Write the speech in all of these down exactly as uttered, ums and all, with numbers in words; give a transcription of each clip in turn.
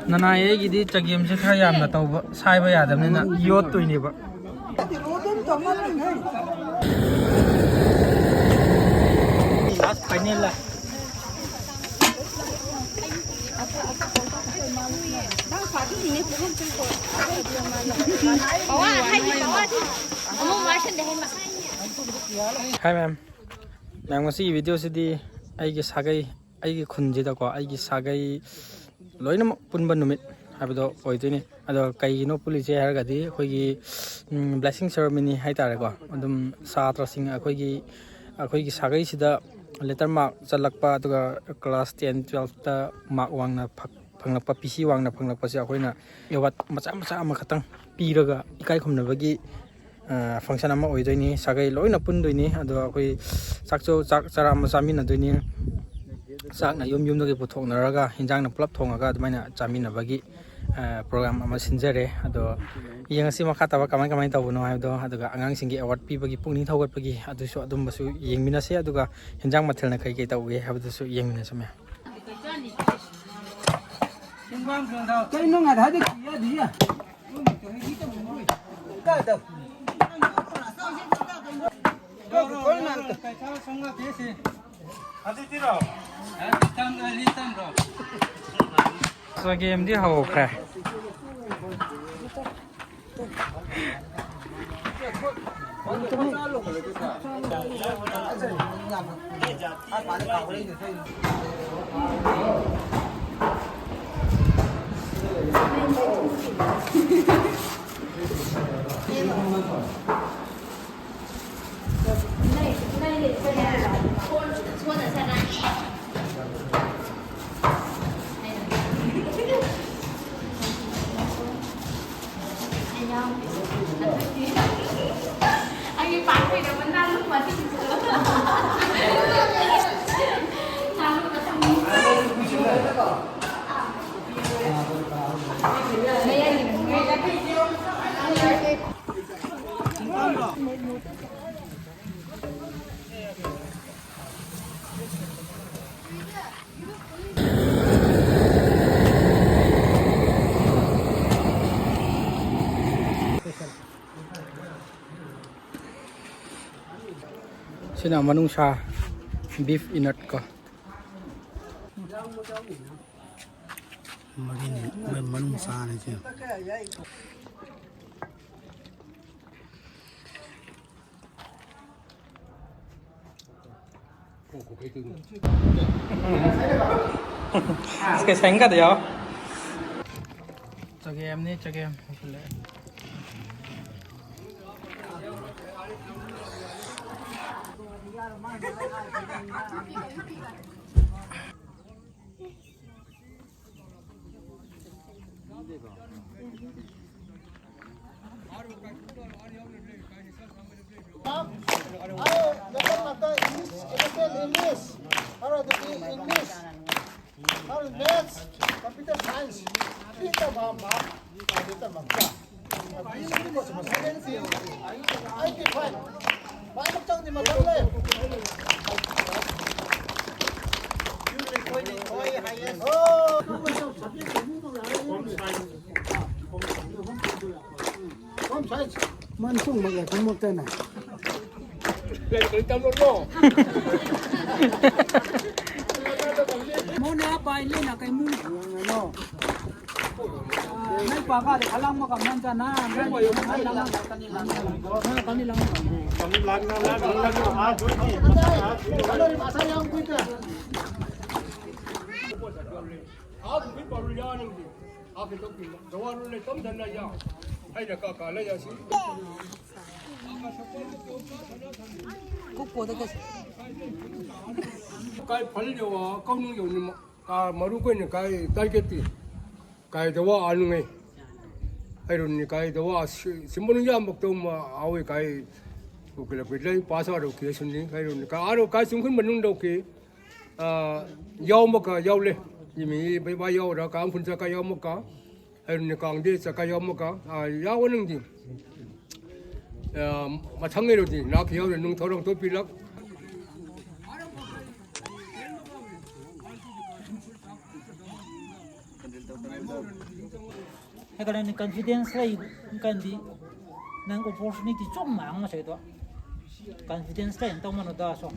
ꯅꯅꯥꯏ ꯑꯩꯒꯤꯗꯤ ꯆꯒꯦꯝꯁꯦ ꯈꯔ ꯌꯥꯝꯅ ꯇꯧꯕ, ꯁꯥꯏꯕ ꯌꯥꯗꯕꯅꯤꯅ ꯌꯣꯠꯇꯣꯏꯅꯦꯕ꯫ Last final ꯂ꯫ Hi ma'am. Ma'am, ꯉꯁꯤꯒꯤ video ꯁꯤꯗꯤ ꯑꯩꯒꯤ ꯁꯥꯒꯩ, ꯑꯩꯒꯤ ꯈꯨꯟꯁꯤꯗꯀꯣ, ꯑꯩꯒꯤ ꯁꯥꯒꯩ ꯂꯣꯏꯅꯃꯛ ꯄꯨꯟꯕ ꯅꯨꯃꯤꯠ ꯍꯥꯏꯕꯗꯣ ꯑꯣꯏꯗꯣꯏꯅꯤ꯫ ꯑꯗꯣ ꯀꯩꯒꯤꯅꯣ ꯄꯨꯜꯂꯤꯁꯦ ꯍꯥꯏꯔꯒꯗꯤ ꯑꯩꯈꯣꯏꯒꯤ, ꯎꯝ, blessing ceremony ꯍꯥꯏꯇꯥꯔꯦꯀꯣ꯫ ꯑꯗꯨꯝ ꯁꯥꯇ꯭ꯔꯁꯤꯡ ꯑꯩꯈꯣꯏꯒꯤ, ꯑꯩꯈꯣꯏꯒꯤ ꯁꯥꯒꯩꯁꯤꯗ letter mark ꯆꯠꯂꯛꯄ, ꯑꯗꯨꯒ class ten twelfth ꯇ mark ꯋꯥꯡꯅ ꯐ-, ꯐꯪꯂꯛꯄ, P C ꯋꯥꯡꯅ ꯐꯪꯂꯛꯄꯁꯦ ꯑꯩꯈꯣꯏꯅ award ꯃꯆꯥ ꯃꯆꯥ ꯑꯃꯈꯛꯇꯪ ꯄꯤꯔꯒ ꯏꯀꯥꯏ ꯈꯨꯝꯅꯕꯒꯤ ꯑ, function ꯑꯃ ꯑꯣꯏꯗꯣꯏꯅꯤ꯫ ꯁꯥꯒꯩ ꯂꯣꯏꯅ ꯄꯨꯟꯗꯣꯏꯅꯤ꯫ ꯑꯗꯣ ꯑꯩꯈꯣꯏ ꯆꯥꯛ ꯆꯧ-, ꯆꯥꯛ ꯆꯔꯥ ꯑꯃ ꯆꯥꯃꯤꯟꯅꯗꯣꯏꯅꯤ꯫ ꯆꯥꯛꯅ ꯌꯨꯝ ꯌꯨꯝꯗꯒꯤ ꯄꯨꯊꯣꯛꯅꯔꯒ ꯍꯤꯟꯖꯥꯡꯅ ꯄꯨꯂꯞ ꯊꯣꯡꯉꯒ ꯑꯗꯨꯃꯥꯏꯅ ꯆꯥꯃꯤꯟꯅꯕꯒꯤ, ꯑ, program ꯑꯃ ꯁꯤꯟꯖꯔꯦ꯫ ꯑꯗꯣ ꯌꯦꯡꯉꯁꯤ ꯃꯈꯥ ꯇꯥꯕ ꯀꯃꯥꯏ ꯀꯃꯥꯏꯅ ꯇꯧꯕꯅꯣ ꯍꯥꯏꯕꯗꯣ, ꯑꯗꯨꯒ ꯑꯉꯥꯡꯁꯤꯡꯒꯤ award ꯄꯤꯕꯒꯤ ꯄꯨꯛꯅꯤꯡ ꯊꯧꯒꯠꯄꯒꯤ ꯑꯗꯨꯁꯨ ꯑꯗꯨꯝꯕꯁꯨ ꯌꯦꯡꯃꯤꯟꯅꯁꯦ꯫ ꯑꯗꯨꯒ ꯍꯤꯟꯖꯥꯡ ꯃꯊꯦꯜꯅ ꯀꯩ ꯀꯩ ꯇꯧꯒꯦ ꯍꯥꯏꯕꯗꯨꯁꯨ ꯌꯦꯡꯃꯤꯟꯅꯁꯤ ꯃꯌꯥꯝ꯫ ꯀꯩꯅꯣ ꯉꯁꯥꯏꯗꯩ ꯀꯤꯌꯥꯗꯤꯌꯦ? ꯆꯒꯦꯝꯗꯤ ꯍꯧꯈ꯭ꯔꯦ꯫ ꯁꯤꯅ ꯃꯅꯨꯡꯁꯥ, beef inert ꯀꯣ꯫ ꯃꯔꯤꯟ, ꯃꯅꯨꯡ ꯁꯥꯅꯤ ꯁꯤ꯫ Kaya sa ingat, yo. Chagem ni, chagem. English, English, English. Maths, computer science, ꯄꯤꯛꯅ ꯄꯥꯝꯕ, ꯄꯥꯝꯕ ꯇꯝꯃꯛꯄ꯫ ꯑꯩꯗꯤ ꯐꯥꯏ꯫ ꯃꯥꯏ ꯃꯇꯝꯗꯤ ꯃꯇꯝ ꯂꯩ꯫ Home science. ꯃꯟ ꯁꯨꯡꯃꯛ ꯂꯩ ꯈꯪꯃꯛꯇꯅ꯫ ꯂꯥꯏꯔꯤꯛ ꯂꯣꯏ ꯇꯝꯂꯨꯔꯣ? ꯃꯣꯅꯦ ꯄꯥꯏ ꯂꯩꯅ ꯀꯩ ꯃꯨ꯫ ꯅꯣꯏ ꯄꯥꯕꯥꯗꯤ ꯈꯂꯥꯡ ꯃꯀꯝ ꯅꯪ ꯆꯅ꯫ ꯅꯪ ꯀꯅꯤ ꯂꯥꯡ꯫ ꯑꯥ ꯅꯨꯄꯤ ꯄꯥꯎꯔꯨ ꯌꯥꯅꯤꯡꯗꯦ꯫ ꯑꯥ ꯀꯩꯗꯧ ꯀꯨꯏꯅ ꯖꯋꯥꯔ ꯂꯩ ꯇꯝꯗꯅ ꯌꯥ꯫ ꯑꯩꯅ ꯀꯥ ꯀꯥ ꯂꯩ ꯑꯁꯤ꯫ ꯀꯥꯏ ꯐꯜ ꯌꯧ ꯀꯧꯅꯨ ꯌꯧꯅꯤꯡꯃ ꯀꯥ ꯃꯔꯨ ꯀꯣꯏꯅ ꯀꯥꯏ ꯇꯥꯏꯒꯦꯠꯇꯤ ꯀꯥꯏꯗ ꯋꯥ ꯑꯅꯨꯉꯩ꯫ ꯑꯩꯔꯨꯟꯅꯤ ꯀꯥꯏꯗ ꯋꯥ ꯁꯤꯝꯕꯅꯨ ꯌꯥꯝꯕꯛꯇꯧ ꯃ ꯑꯋꯦ ꯀꯥꯏ ꯎꯀꯤꯂ ꯀꯨꯏꯂꯩ ꯄꯥꯁ ꯑꯔꯧ ꯀꯦ ꯁꯨꯟꯅꯤ ꯀꯥꯏꯔꯨꯟꯅꯤ ꯀꯥ ꯑꯔꯧ ꯀꯥꯏ ꯆꯨꯝꯈꯨꯟ ꯃꯅꯨꯡ ꯂꯧꯀꯤ꯫ ꯌꯥꯎꯃꯒ ꯌꯥꯎꯂꯦ꯫ ꯏꯃꯤ ꯕꯩꯕꯥ ꯌꯥꯎꯔ ꯀꯥꯡ ꯈꯨꯟ ꯆꯠꯀ ꯌꯥꯎꯃꯒ꯫ ꯑꯩꯅ ꯀꯥꯡꯗꯦ ꯆꯠꯀ ꯌꯥꯎꯃꯒ꯫ ꯌꯥꯎꯋ ꯅꯪꯗꯤ꯫ ꯑ, ꯃꯊꯪꯒꯤꯗꯨꯗꯤ ꯅꯥꯎꯄꯤ ꯍꯣꯏꯅ ꯅꯨꯡ ꯊꯧꯔꯝ ꯇꯧꯕꯤꯔꯛ꯫ Hei kala ni confidence lei, kan di nang opportunity chom ma ang ma sei to. Confidence lei tau mano da so.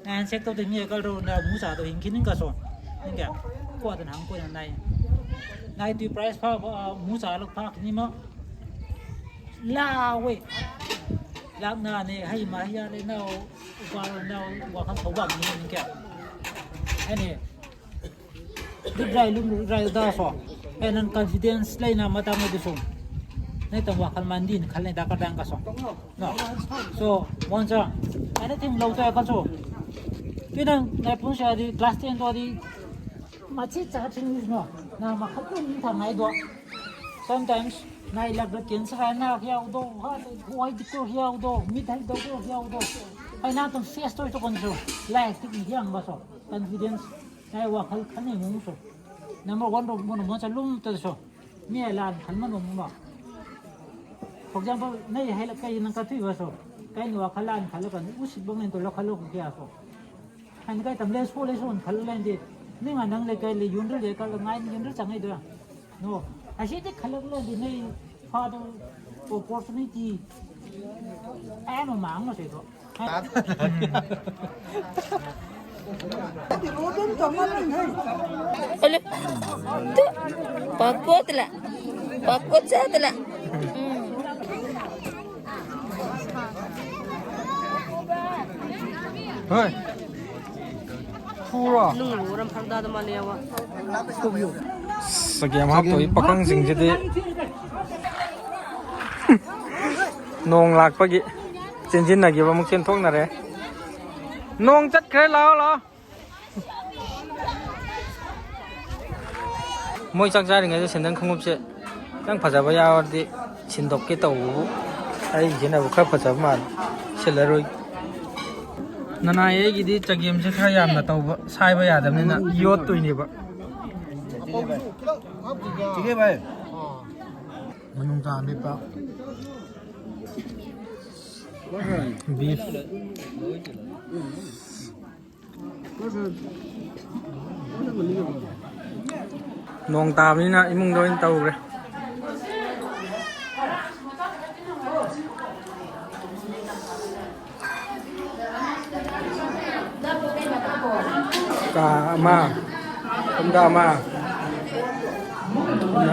Nang check tau te mi kal ro na mu sa to hin kin ka so. Ning ka. Ko ta nang ko na nai. Nai tu prize pha, ah, mu sa lo pha ni ma. La we. Lak na ne hai ma ya le na o. Upa na o wa kan thau ba ni ning ka. Hei ni. Dik rai lum rai da so. Hei nang confidence leina matang di so. Nei tang wa kan man din kan nei da ka dang ka so. No. So, mon cha. Anything lo ta ka so. Pi nang nai pun sha di class ten to di. Ma chi cha chin no. Na ma khat ni thang nai do. Sometimes nai lak da ken sa na hiao do ha wai di ko hiao do mi dai do ko hiao do. Hei na tang face to to kon so. Lai tik ni hiang ba so. Confidence. Nai wa khal khan ni mung so. Number one ro mo mo cha lum ta so. Mi ai lan khal ma no mo. For example, nei hai la kai nang ka thui wa so. Kai ni wa khal lan khal kan u sit bang nen to la khal lo ko kya so. Han kai tam le so le so khal lan di. Ni nga nang le kai le yun ri le ka la ngai yun ri chang ai do. No. A si ti khal lo di nei fa do opportunity. Ai no ma ngo se do. Ole, tu, pakot la, pakot sa la. Hmm. Hoy. Fura. Nung lu ram phang da da ma le wa. Chagem haptoi pakhangsingsidi ꯅꯣꯡ ꯂꯥꯛꯄꯒꯤ ꯆꯦꯟꯁꯤꯟꯅꯈꯤꯕ ꯑꯃꯨꯛ ꯆꯦꯟꯊꯣꯛꯅꯔꯦ꯫ ꯅꯣꯡ ꯆꯠꯈ꯭ꯔꯦ, ꯂꯥꯛꯑꯣ, ꯂꯥꯛꯑꯣ꯫ ꯃꯣꯏ ꯆꯥꯛ ꯆꯥꯔꯤꯉꯩꯗ ꯁꯦꯟꯗꯟ ꯈꯣꯡꯎꯞꯁꯦ ꯈꯤꯇꯪ ꯐꯖꯕ ꯌꯥꯎꯔꯗꯤ ꯁꯤꯟꯗꯣꯛꯀꯦ ꯇꯧꯕꯕꯨ, ꯑꯩꯒꯤꯁꯤꯅꯕꯨ ꯈꯔ ꯐꯖꯕ ꯃꯥꯜꯂꯦ, ꯁꯤꯜꯂꯔꯣꯏ꯫ ꯅꯅꯥꯏ ꯑꯩꯒꯤꯗꯤ ꯆꯒꯦꯝꯁꯦ ꯈꯔ ꯌꯥꯝꯅ ꯇꯧꯕ, ꯁꯥꯏꯕ ꯌꯥꯗꯕꯅꯤꯅ ꯌꯣꯠꯇꯣꯏꯅꯦꯕ꯫ ꯃꯅꯨꯡ ꯇꯥꯍꯟꯕꯤꯕ꯫ ꯕꯤꯐ꯫ ꯅꯣꯡ ꯇꯥꯕꯅꯤꯅ ꯏꯃꯨꯡꯗ ꯑꯣꯏꯅ ꯇꯧꯔꯦ꯫ ꯀꯥ ꯑꯃ, ꯁꯣꯝꯗ ꯑꯃ,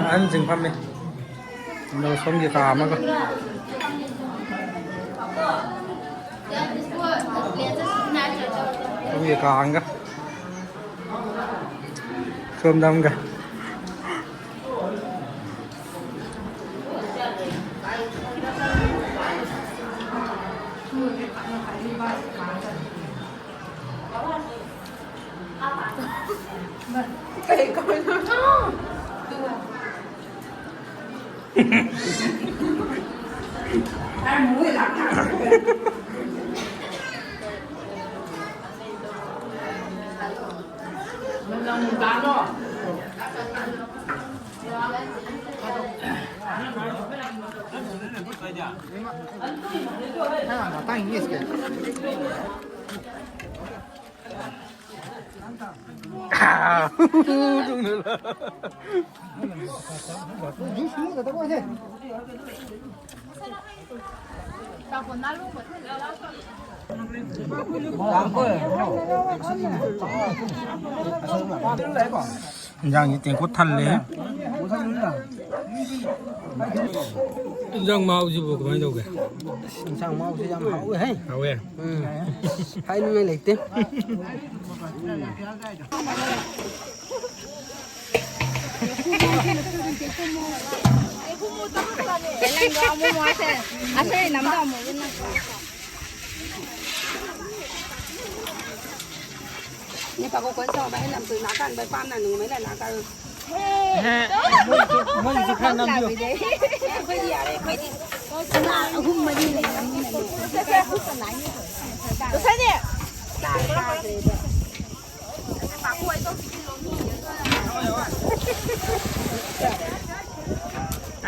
ꯑꯍꯟꯁꯤꯡ ꯐꯝꯃꯤ꯫ ꯑꯗꯨꯒ ꯁꯣꯝꯒꯤ ꯀꯥ ꯑꯃꯒ꯫ ꯁꯣꯝꯒꯤ ꯀꯥ ꯑꯃꯒ꯫ ꯁꯣꯝꯗ ꯑꯃꯒ꯫ ꯏꯟꯖꯥꯡꯁꯤ ꯇꯦꯡꯀꯣꯠ ꯊꯜꯂꯦ꯫ ꯏꯟꯖꯥꯡ ꯃꯍꯥꯎꯁꯤꯕꯨ ꯀꯃꯥꯏꯅ ꯇꯧꯒꯦ? ꯏꯟꯁꯥꯡ ꯃꯍꯥꯎꯁꯤ ꯌꯥꯝ ꯍꯥꯎꯋꯦ ꯍꯦ꯫ ꯍꯥꯎꯋꯦ꯫ ꯎꯝ꯫ ꯍꯥꯏꯅꯤꯡꯉꯥꯏ ꯂꯩꯇꯦ꯫ ꯅꯦ ꯄꯥꯕꯨꯡ ꯀꯣꯟ ꯆꯥꯎꯕ ꯍꯦ ꯂꯝ ꯇꯨ ꯅꯥꯀꯥꯟ ꯕꯥꯏ ꯄꯥꯝꯅ ꯅꯨꯡꯉꯥꯏꯅ ꯅꯥꯀꯥꯟ꯫ ꯍꯦ, ꯃꯣꯏꯁꯨ, ꯃꯣꯏꯁꯨ ꯈꯔ ꯅꯝꯕꯤꯌꯨ꯫ ꯑꯩꯈꯣꯏꯗꯤ ꯌꯥꯔꯦ, ꯑꯩꯈꯣꯏꯗꯤ ꯁꯅꯥ ꯑꯍꯨꯝ ꯃꯔꯤ ꯂꯩꯔꯕꯅꯤꯅꯅꯦ꯫ ꯆꯥꯔꯦ, ꯆꯥꯗ꯭ꯔꯦꯗ꯫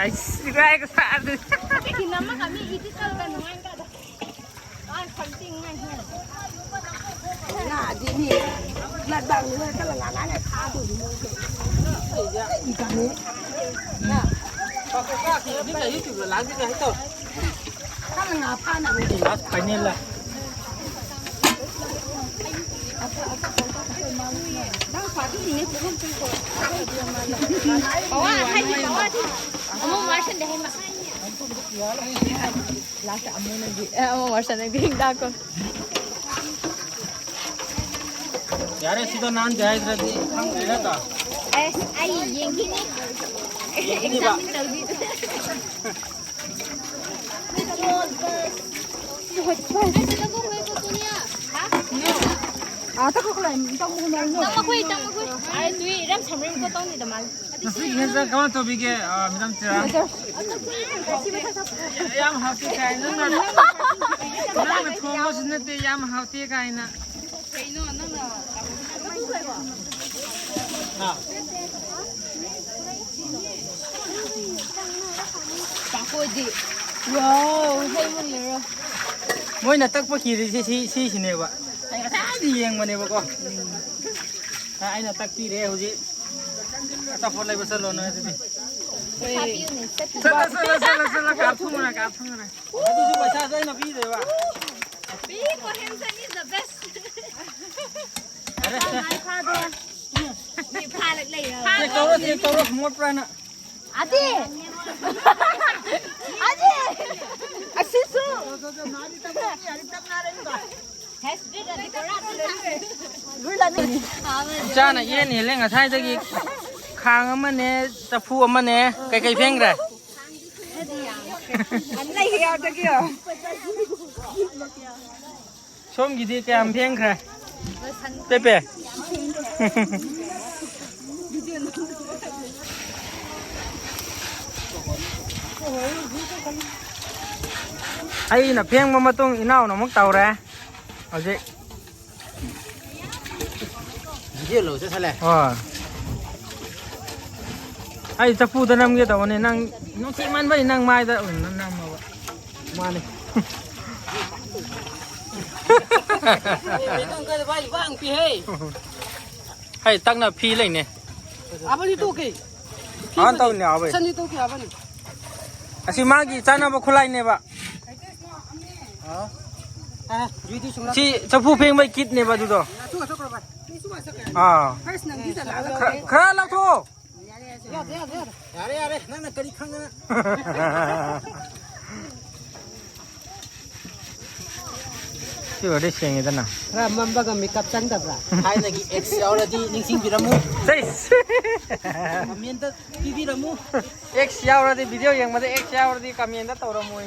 ꯑꯩꯁ, ꯏꯕꯥꯏꯒ ꯁꯥꯗ꯭ꯔꯤ꯫ ꯁꯤꯅ ꯑꯃꯒ ꯃꯤ ꯏꯗꯤꯠ ꯇꯧꯔꯒ ꯅꯨꯡꯉꯥꯏꯅ ꯀꯥꯗ꯫ ꯉꯥꯗꯤ ꯃꯤ ꯂꯥꯏꯕꯛꯅꯤ ꯃꯣꯏ ꯀꯜꯂ ꯉꯥ ꯉꯥ ꯂꯩ ꯐꯥꯗꯣꯏꯅꯤ ꯃꯣꯏꯁꯦ꯫ ꯑꯩꯗꯤ ꯀꯥꯟꯅꯩ꯫ ꯀꯜꯂ ꯉꯥ ꯐꯥꯅꯕ꯫ Last final ꯂ꯫ ꯅꯪ ꯐꯥꯗꯣꯏꯅꯤꯅꯦ ꯄꯨꯈꯝ ꯄꯨꯈꯝ꯫ ꯄꯋꯥ ꯍꯥꯏꯗꯤ ꯄꯋꯥꯗꯤ ꯑꯃꯨꯛ ꯃꯥꯔꯁꯟꯗ ꯍꯩꯃ꯫ Last ꯑꯃꯨꯛ ꯅꯪꯗꯤ ꯑꯦ ꯑꯃꯨꯛ ꯃꯥꯔꯁꯟ ꯅꯪꯗꯤ ꯍꯤꯗꯥꯛꯀꯣ꯫ ꯌꯥꯔꯦ, ꯁꯤꯗ ꯅꯥꯟꯗꯦ ꯍꯥꯏꯗ꯭ꯔꯗꯤ ꯈꯪꯗ꯭ꯔꯦ ꯅꯠꯇ꯭ꯔꯣ? ꯑꯁ, ꯑꯩ ꯌꯦꯡꯈꯤꯅꯤ꯫ ꯌꯦꯡꯈꯤꯅꯤꯕ? Examine ꯇꯧꯕꯤ꯫ ꯑꯥ, ꯇꯛꯈꯠꯂꯣ, ꯇꯛꯈꯠꯂꯣ, ꯇꯛꯈꯠꯂꯣ꯫ ꯇꯝꯃꯈꯣꯏ, ꯇꯝꯃꯈꯣꯏ꯫ ꯑꯥ, ꯇꯨꯏ ꯏꯔꯝ ꯁꯝꯔꯝ ꯀꯣ ꯇꯧꯅꯤꯗ ꯃꯥꯜꯂꯦ꯫ ꯉꯁꯤꯒꯤ ꯌꯦꯟꯁꯥꯡ ꯀꯃꯥꯏꯅ ꯇꯧꯕꯤꯒꯦ, ꯑ, ꯃꯦꯗꯥꯝ ꯆꯦꯔꯥ? ꯌꯥꯝ ꯍꯥꯎꯇꯦ ꯀꯥꯏ꯫ ꯅꯪꯅ, ꯅꯪꯅ ꯊꯣꯡꯕꯁꯨ ꯅꯠꯇꯦ, ꯌꯥꯝ ꯍꯥꯎꯇꯦ ꯀꯥꯏꯅ꯫ ꯀꯩꯅꯣ ꯅꯪꯅ ꯍꯥ? ꯄꯥꯐꯣꯔꯗꯤ꯫ Wow, ꯍꯩ ꯃꯨꯜꯂꯦꯔꯣ꯫ ꯃꯣꯏꯅ ꯇꯛꯄ ꯈꯤꯔꯁꯤ ꯁꯤ, ꯁꯤꯁꯤꯅꯦꯕ꯫ ꯑꯩ ꯉꯁꯥꯏꯗꯤ ꯌꯦꯡꯕꯅꯦꯕꯀꯣ꯫ ꯑ, ꯑꯩꯅ ꯇꯥꯛꯄꯤꯔꯦ ꯍꯧꯖꯤꯛ꯫ ꯑꯆꯥꯄꯣꯠ ꯂꯩꯕ ꯆꯠꯂꯣ ꯅꯣꯏ ꯑꯗꯨꯗꯤ꯫ ꯄꯩꯁꯥ ꯄꯤꯌꯨꯅꯦ, ꯆꯠꯄꯤꯌꯨ꯫ ꯆꯠꯂꯣ, ꯆꯠꯂꯣ, ꯆꯠꯂꯣ, ꯆꯠꯂꯣ, ꯀꯥꯞꯊꯣꯛꯎꯔꯦ, ꯀꯥꯞꯊꯣꯛꯎꯔꯦ꯫ ꯑꯗꯨꯁꯨ ꯄꯩꯁꯥꯁꯨ ꯑꯩꯅ ꯄꯤꯗꯣꯏꯕ꯫ ꯄꯤꯀꯣ, ꯍꯦꯝꯁꯟ is the best꯫ ꯌꯥꯔꯦ, ꯁꯦ꯫ ꯃꯤ ꯐꯥꯔꯛ ꯂꯩꯔꯕ꯫ Check ꯇꯧꯔꯣ, check ꯇꯧꯔꯣ, ꯃꯣꯠꯄ꯭ꯔꯥꯅ꯫ ꯑꯗꯤ! ꯑꯗꯤ! ꯑꯁꯤꯁꯨ! ꯏꯆꯥꯅ ꯏꯍꯦꯟ ꯍꯦꯜꯂꯦ ꯉꯁꯥꯏꯗꯒꯤ꯫ ꯈꯥꯡ ꯑꯃꯅꯦ, ꯆꯐꯨ ꯑꯃꯅꯦ, ꯀꯩꯀꯩ ꯐꯦꯡꯈ꯭ꯔꯦ? ꯂꯩꯒꯦ ꯌꯥꯎꯗꯒꯤꯌꯣ꯫ ꯁꯣꯝꯒꯤꯗꯤ ꯀꯌꯥꯝ ꯐꯦꯡꯈ꯭ꯔꯦ? ꯄꯦꯄꯦ꯫ ꯑꯩꯅ ꯐꯦꯡꯕ ꯃꯇꯨꯡ ꯏꯅꯥꯎꯅ ꯑꯃꯨꯛ ꯇꯧꯔꯦ꯫ ꯍꯧꯖꯤꯛ꯫ Video ꯂꯧ ꯆꯠꯁꯜꯂꯦ꯫ ꯍꯣꯏ꯫ ꯑꯩ ꯆꯐꯨꯗ ꯅꯝꯒꯦ ꯇꯧꯕꯅꯦ, ꯅꯪ ꯅꯨꯡꯁꯤꯃꯟꯕꯩ ꯅꯪ ꯃꯥꯏꯗ ꯑꯣꯏꯅ ꯅꯝꯃꯕ꯫ ꯃꯥꯅꯦ꯫ ꯍꯩ, ꯇꯛꯅ ꯐꯤ ꯂꯩꯅꯦ꯫ ꯑꯕꯅꯤ ꯇꯣꯛꯀꯦ꯫ ꯑꯥ, ꯇꯧꯅꯦ, ꯑꯕꯩ꯫ ꯁꯟꯗꯤ ꯇꯣꯛꯀꯦ, ꯑꯕꯅꯤ꯫ ꯑꯁꯤ ꯃꯥꯒꯤ ꯆꯥꯅꯕ ꯈꯨꯠꯂꯥꯏꯅꯦꯕ꯫ ꯑ, ꯌꯨꯗꯤ ꯁꯨꯡꯂꯥꯛ ꯁꯤ ꯆꯐꯨ ꯐꯦꯡꯕꯩ ꯀꯤꯠꯅꯦꯕ ꯑꯗꯨꯗꯣ꯫ ꯅꯥꯊꯨ ꯆꯠꯈ꯭ꯔꯣ ꯚꯥꯏ꯫ ꯑꯥ꯫ ꯐꯥꯔꯁ ꯅꯪꯗꯤ ꯆꯠꯂꯛꯑꯒ꯫ ꯈꯔ, ꯈꯔ ꯂꯧꯊꯣꯛꯑꯣ꯫ ꯌꯥꯔꯦ, ꯌꯥꯔꯦ, ꯌꯥꯔꯦ꯫ ꯌꯥꯔꯦ, ꯌꯥꯔꯦ, ꯅꯪꯅ ꯀꯔꯤ ꯈꯪꯗꯅ꯫ ꯁꯤ ꯑꯣꯏꯔꯗꯤ ꯁꯦꯡꯉꯦꯗꯅ꯫ ꯈꯔ ꯃꯝꯕꯒ ꯃꯦꯀꯞ ꯆꯪꯗꯕ꯭ꯔꯥ? ꯊꯥꯏꯅꯒꯤ ꯑꯦꯛꯁ ꯌꯥꯎꯔꯗꯤ ꯅꯤꯡꯁꯤꯡꯕꯤꯔꯝꯃꯨ꯫ ꯁꯩꯁ! ꯀꯃꯦꯟꯇ ꯄꯤꯕꯤꯔꯝꯃꯨ꯫ ꯑꯦꯛꯁ ꯌꯥꯎꯔꯗꯤ, ꯚꯤꯗꯤꯑꯣ ꯌꯦꯡꯕꯗ ꯑꯦꯛꯁ ꯌꯥꯎꯔꯗꯤ ꯀꯃꯦꯟꯇ ꯇꯧꯔꯝꯃꯣꯏ꯫